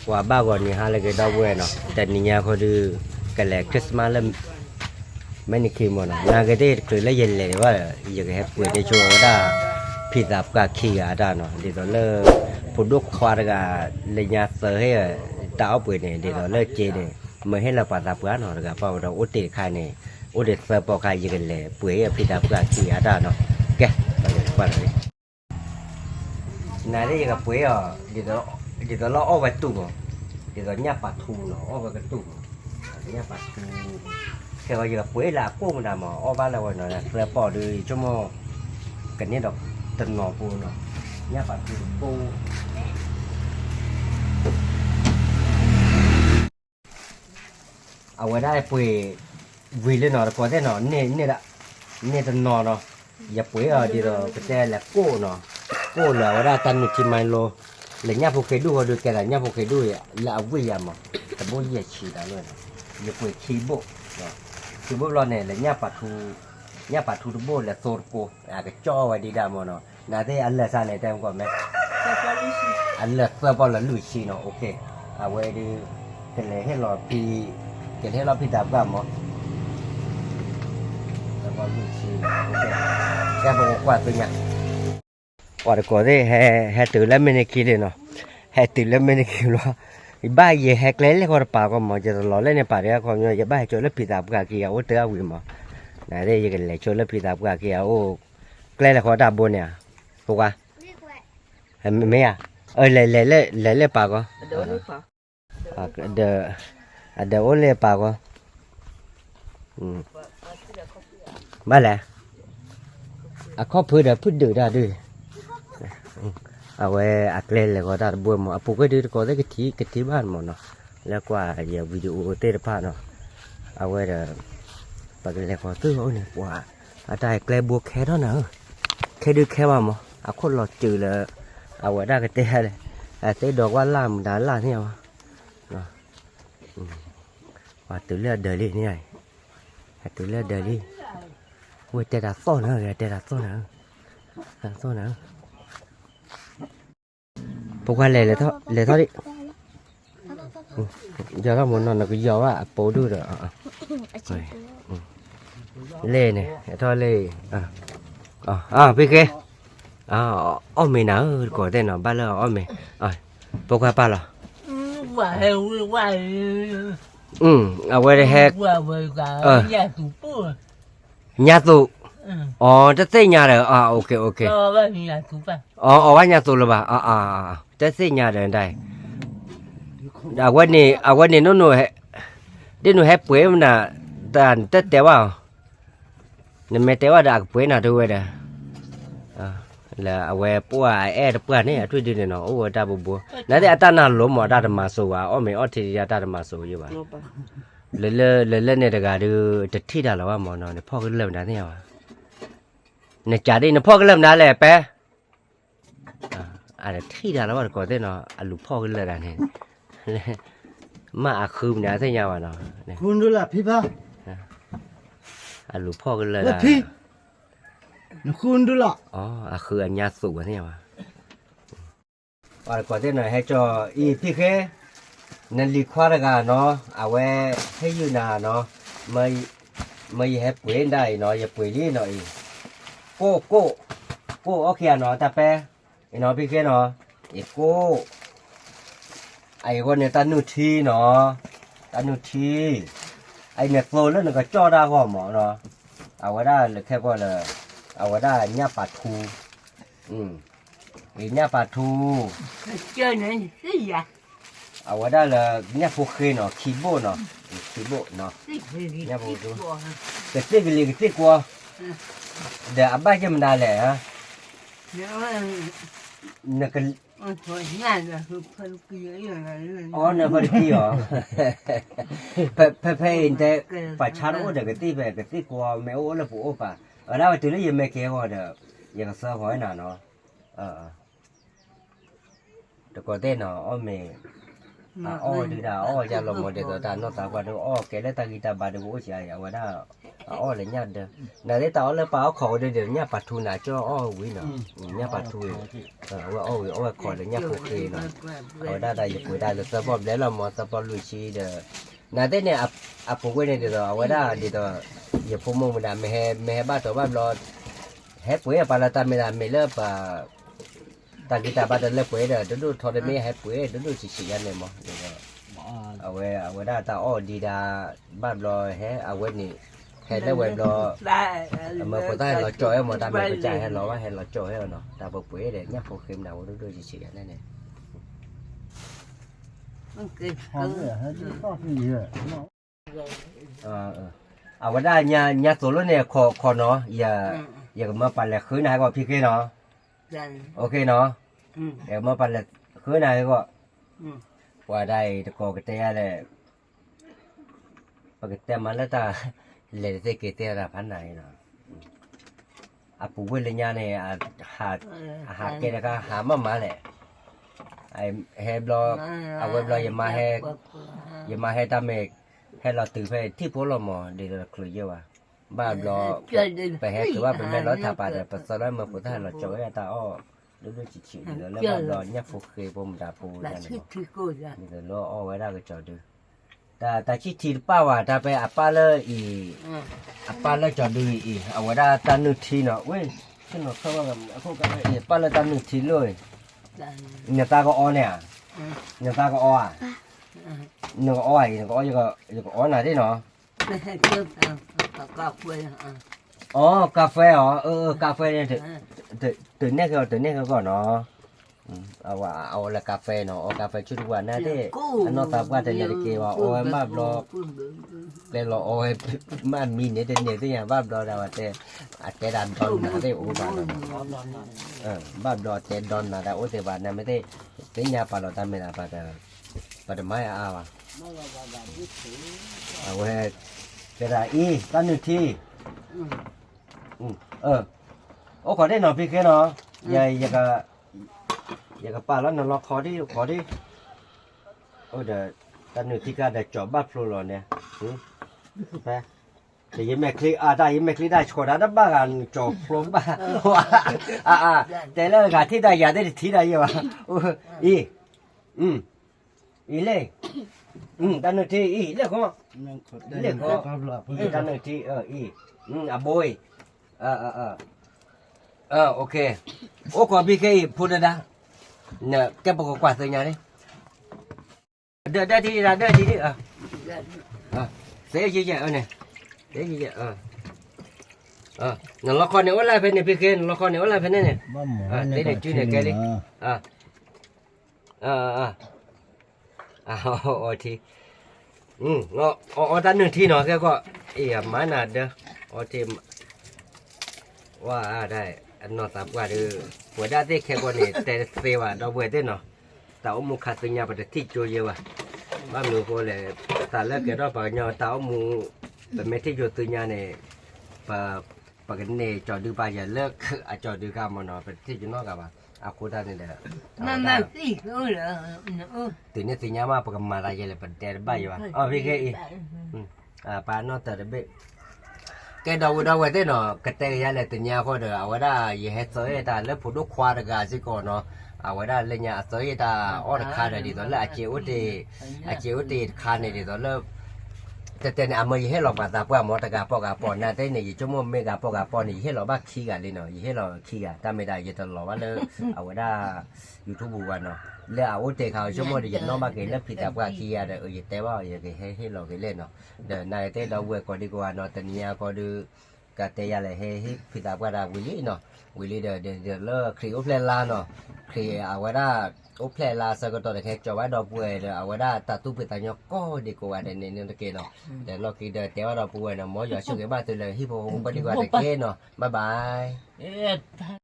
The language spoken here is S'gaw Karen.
ပှၤဘၣ်ဂီၤနံၤဟါလၢက့ၤဒီပုၢ်ဝဲၢ်နီၤ, တနံၤညါဃီဒီး ကလဲၤ Christmas လၢ မဲၣ်နခံမ့ၢ်နီၤ, နာ်က့ၤသ့ၣ်တချုးလၢယလဲၤဘၣ်ဒီး ယကဟဲပှ့ၤတ့ၢ်ဆိဝဲဒၣ် ဖံသးပှၢ်ခံဂၤအတၢ်နီၤ, ဒ်သိးလၢ ဖိဒိၣ်ခွါတဂၤ လၢညါသၢဟ့ၣ် တၢ်အီၣ်ပှ့ၤန့ၣ် ဒ်သိးလၢက့ၤန့ၣ် မ့ၢ်ဟ့ၣ်လၢပှၤသးပှၢ်နီၤ, တဂၤပှၤဝဲဒီး အိၣ်တ့ၢ်တခါန့ၣ် အိၣ်ဒံးသၢပီခါ ယကလဲၤပှ့ၤဟ့ၣ်ဖံသးပှၢ်ခံဂၤအတၢ်နီၤ, ကဲ ပှၤလဲၤကွၢ်လီၤ နၤသ့ၣ်ယကပှ့ၤအီၤ ဒ်သိးလၢအီၣ်ဝဲတူၢ်မး, ဒ်သိးညၣ်ပာ်ထူနီၤ, အီၣ်ဝဲကတူၢ်မး, ညၣ်ပာ်ထူ, ခဲအံၤယကပှ့ၤလၢအကိၣ်မတၤမး, အီၣ်ဘၣ်လၢဝဲနီၤ သၢပီၣ်ဒီး ယဆိကမိၣ် ကန့ၢ်ဒီးတနီၤဖိနီၤ, ညၣ်ပာ်ထူတဘိ အဝဲဒၣ်ပှ့ၤ ဝံၤလၢနီၤ တကိးသ့ၣ်နီၤ, န့ၢ်တနီၤနီၤ, ယပှ့ၤအီၤဒ်သိး ပတဲလဲၤကိၣ်နီၤ, ကိၣ်လၢအဝဲဒၣ်တၢ်နုၢ်ထံ Milo, လၢညၣ်ဖိဃ့ဒူၣ်ဃီဒီး ကဲသးညၣ်ဖိဃ့ဒူၣ် လၢအဝံၣ်ယၤမး, တဘိၣ်ယဲၢ်ဆံတၢ်လီၤ, ယပှ့ၤခံဘိၣ်, ခံဘိၣ်ဘျီန့ၣ် လၢညၣ်ပာ်ထူ, ညၣ်ပာ်ထူတဘိၣ်လဲၤသိတကိး, အကကၠီဝဲဒံးဒၣ်မးနီၤ, နၤသ့ၣ်အလၢာ်စၢ်န့ၣ် တဲမကီၢ်မဲ အလၢာ်သၢပီၣ်လၢလွံၢ်ဆံနီၤ, ကဲ, အဝဲဒုး ကလဲၤဟ့ၣ်လီၤဖံ, ကလဲၤဟ့ၣ်လီၤဖံသးပှၢ်မး, သၢပီၣ်လွံၢ်ဆံ, ကဲပကကွၢ်သ့ၣ်ညါ, ပှၤတကိးသ့ၣ် ဟဲတုၤလၢမဲၣ်နခံလံနီၤ, ဟဲတုၤလၢမဲၣ်နခံလီၤ, ယဘၣ်ယဟဲကျဲလဲၣ်ဃီတပၤကီမး, ယတလီၤလဲၣ်န့ၣ်ပာ်တခီမး, ယဘၣ်ဟဲဆိလၢဖံသးပှၢ်ခံဂၤအိၣ်တၢ်အဝံၤမး, နၤသ့ၣ်ယကလဲၤဆိလၢဖံသးပှၢ်ခံဂၤအိၣ်, ကျဲလဲၣ်ဃီတၢ်ဘိန့ၣ်ဧါ, ပှၤ မ့ၢ်ဧါ, လဲၤလဲၤလဲၤလဲၤပာ်ကီ, ဒီး အဒီးအိၣ်လၢပာ်ကီ, ဘၣ်လဲၣ်, အခီၣ်ဖုဒီးဖုဒုးတၢ်ဒုး, အဝဲအကျဲလဲၤဃီတၢ်တဘိမး, အပူၤကွံာ်ဒုးတကိးသ့ၣ်ကထံၣ်ကထံၣ်ဘၣ်မးနီၤ, လၢကွၢ်ယ video သ့ၣ်တဖၣ်နီၤ, အဝဲဒီး ပကလဲၤဃီၤသုအိၣ်န့ၣ် ပှၤ အတၢ်ကျဲဘိခဲထီၣ်နၤဧၢ, ခဲဒုးခဲဘၣ်မး အခိၣ်လီၤစၢၤလၢ အဝဲဒၣ်ကတဲလဲၣ်, အသ့ဒီးကွၢ်လၢ်မတၤလၢ်န့ၣ်ဝဲ, ပှၤတုၤလၢအဒၢးလံန့ၣ်, အတုၤလၢအဒၢးလံ, ဝဲတဲတၢ်သီၣ်နၤဧၢ, တဲတၢ်သီၣ်နၤဧၢ, သီၣ်နၤဧၢ ဖိခွါလဲၤလဲၤထီၣ်ဒံး, ယီၤထီၣ်မ့ၢ်နီၤ နကယီၤဘၣ်အပိဒိၣ်ဒီး, လဲၣ်န့ၣ် ထီၣ်လဲၣ်, ဖံဃ့, အီၣ်မ့ၤနၤဧၢ တကိးသ့ၣ်နီၤ ဘၣ်လၢအီၣ်မ့ၤ, ဖိခွါပၢ်လီၤ, အဝဲတဟဲ, ညါသူး, အီၤ တသ့ၣ်ညါဒီး, အီၤ အီၤဘၣ်ညါသူးလၢၤဘၣ်, တသ့ၣ်ညါဒီးဒၣ်, အဝဲန့ၣ်, အဝဲန့ၣ်, ဒ်နဟဲပှ့ၤမနၤ, တၢ်နတတဲဘၣ်အီၤ, နမ့ၢ်တဲဘၣ်ဒီးအကပှ့ၤနၤတဝဲဒီး, လၢအဝဲပှၢ်အအဲၣ်တပှၢ်န့ၣ် အထွံၣ်ဒုန့ၣ်နီၤ အိၣ်ဝဲတၢ်ဘိဘိ, နသ့ၣ်အတၢ်နၢ်လိၤမး အတၢ်တမၤစိးဘၣ်, အီၣ်မ့ၤအီၣ်ထံတယါတၢ်တမၤစိးယဘၣ်, လၢလၢန့ၣ်တဂၤဒီး တထံၣ်တၢ်လၢၤဘၣ်မးနီၤ နဖီၣ်ကလၢာ်မနုၤသ့ၣ်ညါဘၣ်, နကးဒ်နဖီၣ်ကလၢာ်မနုၤလဲၣ်ပဲ အတထံၣ်တၢ်လၢၤဘၣ်တကိးသ့ၣ်နီၤ အလူၤဖီၣ်ကလၢာ်တၢ်န့ၣ်, မ့ၢ်အဃုမနုၤသ့ၣ်ညါဘၣ်နီၤ, အလူၤဖီၣ်ကလၢာ်တၢ်, အဃုအညါသူးဘၣ်သ့ၣ်ညါဘၣ် ပှၤတကိးသ့ၣ်နီၤ ဟဲကၠီအံၤဖံဃ့, နလံၤခွါတဂၤနီၤ အဝဲဟ့ၣ်ယုၢ်နၤနီၤ, မ့ၢ်ယဟဲပှ့ၤဒၣ်အံၤနီၤ ယပှ့ၤလံနီၤအံၤ, ကိၣ်ကိၣ်, ကိၣ်အီၣ်ခံဂၤနီၤ တၢ်ပဲ, အံၤနီၤဖံဃ့နီၤ, အံၤကိၣ်, အံၤအဂီၢ်န့ၣ်တၢ်နုၢ်ထံနီၤ, တၢ်နုၢ်ထံ, အံၤန့ၣ်သိလၢနကကၠီၣ်တၢ်အဂီၢ်မးနီၤ, အဝဲဒၣ်လၢခဲပှၤလၢ, အဝဲဒၣ်ညၣ်ပာ်ထူ အံၤညၣ်ပာ်ထူ, အဝဲဒၣ်လၢညၣ်ဖိဃ့နီၤ ခံဘိၣ်နီၤ, ခံဘိၣ်, ကသ့ၣ်ကလံၤကသ့ၣ်ကွီ, ဒီးအဘၣ်ယဲၢ်မနုၤလဲၣ်, နက, အီနဖဲတကံၢ်အီၤ, ဖဲဖဲအံၤတဲ, ပှၤဆါတအိၣ်ဒီးကသ့ၣ်ဖဲကသ့ၣ်ကွီမ့ၢ်အိၣ်လၢပအိၣ်ပာ်, အဝဲဒၣ်ဝဲတုၤလၢယမဲာ်ကဲအဂီၢ်ဒီး, ယကသၢဃီၤဝဲနၤနီၤ, တကိးသ့ၣ်နီၤ အီၣ်မ့ၤ, အအီၣ်ဒုးဒၣ်အီၣ်ယါလီၤမး ဒ်သိးတၢ်နီၢ်သးပှၢ်ဒုးအီၣ်ကဲလၢတၢ်ဂံၢ်တၢ်ဘါဒုးကအိၣ်စ့ၢ်ကီး အဝဲဒၣ် အအီၣ်လၢညၣ်ဒၢ, နသ့ၣ်တၢ်အီၣ်လၢပာ်အီၣ်ခိးဝဲဒၣ်ဒီး ညၣ်ပာ်ထူနၤကၠီအီၣ်ဝံၤနီၤ, ညၣ်ပာ်ထူဝံၤ, အဝဲအီၣ်ဝံၤအီၣ်ဝဲခိးလၢညၣ်ဖိဃ့နီၤ, အဝဲဒၣ်တၢ်ယပှ့ၤတၢ်လၢသၢပီၣ်ဘျဲလီၤမး သၢပီၣ်လွံၢ်ဆံဒီး, နသ့ၣ်န့ၣ် အပူၤကွံာ်န့ၣ်ဒ်သိး အဝဲဒၣ်ဒ်သိး ယဖိမုၣ်မုၢ်ဒၣ် မ့ၢ်ဟဲဘၣ်တီၤဘၣ်ဘျီ ဟဲပှ့ၤပာ်လီၤတၢ်မ့ၢ်ဒၣ်မ့ၢ်လၢပ တၢ်ဂံၢ်တၢ်ဘါတလၢပှဲၤဒီး ဒိၣ်ဒိၣ်ထီတမ့ၢ် ဟဲပှ့ၤဒိၣ်ဒိၣ်ဆံးဆံးယါန့ၣ်မး, အဝဲ အဝဲဒၣ်တၢ်အီၣ်ဒံးဒၣ် ဘၣ်ဘျီဟဲ အဝဲန့ၣ် ဟဲလၢဝဲဘျီ အမၢဖိသၣ်ဟဲလီၤကၠီၣ်ဝဲမး တၢ်မ့ၢ်ပကစၢ်ဟဲလီၤဘၣ် ဟဲလီၤကၠီၣ်ဝဲနီၤ တၢ်ပှဲၤပှဲၤဒီး ညၣ်ဖိဃ့မနၤဝဲဒိၣ်ဒိၣ်ဆံးဆံးယါန့ၣ်န့ၣ် အဝဲဒၣ်ညါသိးလိၣ်န့ၣ် ခိးနီၤ, ယကမၢပာ်လဲၤဃုနၤဟဲကီးဖံဃ့နီၤ, နီၤ, ယကမၢပာ်လဲၤဃုနၤဟဲကီး, ပှၤဒၣ်အံၤတကိးကတဲယၤလဲၣ်, ပကတဲမးလၢတၢ် လဲၤတသ့က့ၤသ့တၢ်ဖးနၤအံၤနီၤ, အပူၤဝ့ၢ်လၢညါန့ၣ် အဟးကဲတခါ ဟးမးမးလဲၣ်, ဟဲဘျီ အဝဲဘျီ ယမါဟဲတၢ်မ့ၢ် ဟဲလီၤတုၤဖဲထံၣ်ဖိလီၤမး ဒ်သိးတချုးယဲၢ်ဘၣ်, ဘၣ်ဘျီ ပဟဲတုၤဘၣ်ပမ့ၢ်လီၤထးပာ်ဒီး ပသၢလၢမၢဖိသၣ်ဟဲလီၤကၠီၣ်ဝဲတၢ်အီၣ် ဒိၣ်ဒိၣ်ဆံးဆံး ဒ်သိးလၢဘၣ်ဘျီညၣ်ဖိဃ့ဖိမတၤဖိယါန့ၣ်မး, ဒ်သိးလၢအီၣ်ဝဲဒၣ်ကစီၤဒု တၢ်ဆံၣ်ထံတပၣ်ဝဲ တၢ်ဖဲအပၢ်လၢအံၤ, အပၢ်လၢကၠီၤဒုအံၤ အဝဲဒၣ်တၢ်နုၢ်ထံနီၤ, ဝဲ ပၢ်လၢတၢ်နုၢ်ထံလီၤ, နသးကအီန့ၣ်ဧါ, နသးကအီဧါ, နကအီဧါအံၤ နကအီ ယကအီနၤဒ်နီၤ, အီ ကါဖဲအီၤ, အၢ ကါဖဲန့ၣ်, တန့ၢ်ဃီ တန့ၢ်ဃီကီၢ်နီၤ အဝဲအီလၢကါဖဲနီၤ, အီကါဖဲဆူတဝၤနၤသ့ၣ်, အနီၢ်သးပှၢ်တနံၤတက့ၢ်ဘၣ် အီဝဲဘၣ်ဘျီ, ကျဲလီၤအီဝဲ, မ့ၢ်မံန့ၣ်တန့ၢ်သ့ၣ်ညါဘၣ်ဘျီဒၣ်ဝဲတဲ, အတဲဒၣ်ဒီနၤသ့ၣ်အိၣ်ဘၣ်နီၤ, ဘၣ်ဘျီတဲဒီနၤတၢ်အိၣ်သ့ၣ်ဘၣ် နမ့ၢ်သ့ၣ်, သ့ၣ်ညါပာ်လီၤတၢ်မ့ၢ်ဒၣ် ပတမၤအါဘၣ်, အဝဲ, တဲဒၣ်အံၤ တၢ်နုၢ်ထံ အိၣ်ခိးဒ်နီၤဖံဃ့နီၤ, ယကပာ်လီၤနလီခီဒ်အိၣ်ခိးဒ်, အိၣ်ဒီး, တၢ်နုၢ်ထံကါဒီးကၠီၤဘၣ်ဖျိလီၤန့ၣ်, ဖဲ, ယမဲာ်ချံအတၢ် ယမဲာ်ချံတၢ်ဆှီးတၢ်တဘၣ်ဂၤ ကၠီၤဖျိဘၣ်, အါအါ, တဲလၢဂၤထံၣ်တၢ်ယၤသ့ၣ်တထံၣ်တၢ်ယဲဘၣ်, အံၤ, အံၤလဲၣ်, တၢ်နုၢ်ထံအံၤလဲၣ်ဃီ, လဲၣ်ဃီ, တၢ်နုၢ်ထံအံၤ, အဘိအံၤ, အိၣ်ခိးဖံဃ့အံၤ ဖိတဒါ, ကဲပကကွၢ်သ့ၣ်ညါန့ၣ်, ဒၢဒၢထံဒၢဒၢထံဒၢ, သ့ယဲယဲန့ၣ်, သ့ယဲယဲ, နလီခီန့ၣ်အိၣ်လၢဖဲန့ၣ်ဖံဃ့ နလီခီန့ၣ်အိၣ်လၢဖဲန့ၣ်န့ၣ်, သ့န့ၣ်စုန့ၣ်ကဲလံ, အအထံ, အီအီတၢ်နုၢ်ထံနီၤ ကဲကီၢ်, အံၤမၤနၤဒၢ, အီထံ, ဝါဒၣ်, အနီၢ်သးပှၢ်ဒီး, ပဝဲဒၣ်သ့ၣ်ခဲကီၢ်န့ၣ် တဲသ့ဝဲဒီပုၢ်ဝဲၢ်သ့ၣ်နီၤ, တၢ်အိၣ်မူခါသ့ၣ်ညါပတထံၣ်ကၠိယဲဘၣ်, ဘၣ်မနုၤအဃိလဲၣ်, တၢ်လၢကဲထီၣ်ပှၤကညီတၢ်အိၣ်မူ, ပမ့ၢ်ထံၣ်ကၠိသ့ၣ်ညါန့ၣ်, ပ, ပကန့ၢ်ကၠီၤဒုပာ်ယၤလၢ, အကၠီၤဒုကါမ့ၢ်နီၤ ပတထံၣ်ကၠိနီတဂၤဘၣ်, အဃိတၢ်န့ၣ်ဒီး, တုၤန့ၣ်သ့ၣ်ညါမး ပကမၤသးယဲလဲၣ် ပတဲတဘၣ်ယဲဘၣ်, အဖံဃ့အံၤ, ပာ်နီၢ်တၢၤတဘ့ၣ် ကဲဒီပုၢ်ဝဲၢ်ဒီပုၢ်ဝဲၢ်သ့ၣ်နီၤ ကတဲကယၤလဲၣ်တနံၤအဃိဒီး အဝဲဒၣ်ယဟဲသၢအ့ၣ်တၢ်လၢဖိဒိၣ်ခွါတဂၤစ့ၢ်ကီးနီၤ, အဝဲဒၣ်လၢညါအသၢအ့ၣ်တၢ်အီၣ်တခါဒီး ဒ်သိးလၢအစ့အိၣ်တ့ၢ်, အစ့အိၣ်တ့ၢ်တခါန့ၣ် ဒ်သိးလၢ တဲတဲန့ၣ် အမၢယဟ့ၣ်လီၤပှၤသးပှၢ်မ့ၢ်တဂၤပိာ်ဂၤပိာ် နၤသ့ၣ်န့ၣ် ယဆိကမိၣ်မ့ၢ်ဂၤပိာ်ဂၤပိာ်န့ၣ် ယဟ့ၣ်လီၤဘၣ်ခံဂၤလံနီၤ, ယဟ့ၣ်လီၤခံဂၤ တၢ်မ့ၢ်ဒၣ်ယတလီၤဘၣ်လၢ အဝဲဒၣ် YouTube ပူၤဘၣ်နီၤ, လၢအအိၣ်တ့ၢ်ခါ ယဆိကမိၣ်ဒီး ယနီၣ်ဘၣ်က့ၤလၢဖံသးပှၢ်ခံဂၤဒီး ယတဲဘၣ်အီၤ ယကဟဲဟ့ၣ်လီၤက့ၤလဲၣ်နီၤ, ဒီးနၤသ့ၣ်ဒီပုၢ်ဝဲၢ်ကိးဒံကိးဂၤနီၤ တနံၤအံၤဃီဒီး ကတဲယၤလဲၣ် ဟ့ၣ်ဟ့ၣ်ဖံသးပှၢ်တၢ်ဝံၤလံနီၤ, ဝံၤလံဒီး ဒ်သိးလၢခရံာ်အိၣ်ဖျဲၣ်လါနီၤ, ခရံာ်အဝဲဒၣ် အိၣ်ဖျဲၣ်လါဆၢကတီၢ်ဒီး ကဟဲကၠီၤဝဲဒီပုၢ်ဝဲၢ်ဒီး အဝဲဒၣ်တၢ်သူၣ်ဖှံသးညီကိးဒံကိးဂၤဒဲးန့ၣ်တက့ၢ်နီၤ, ဒီးလီၢ်ခံဒီးတဲဘၣ်ဒီပုၢ်ဝဲၢ်နီၤ မ်ယွၤဆိၣ်ဂ့ၤဘၣ်သုလၢဟံၣ်ဖိဃီဖိကိးဒံကိးဂၤတက့ၢ်နီၤ, bye bye.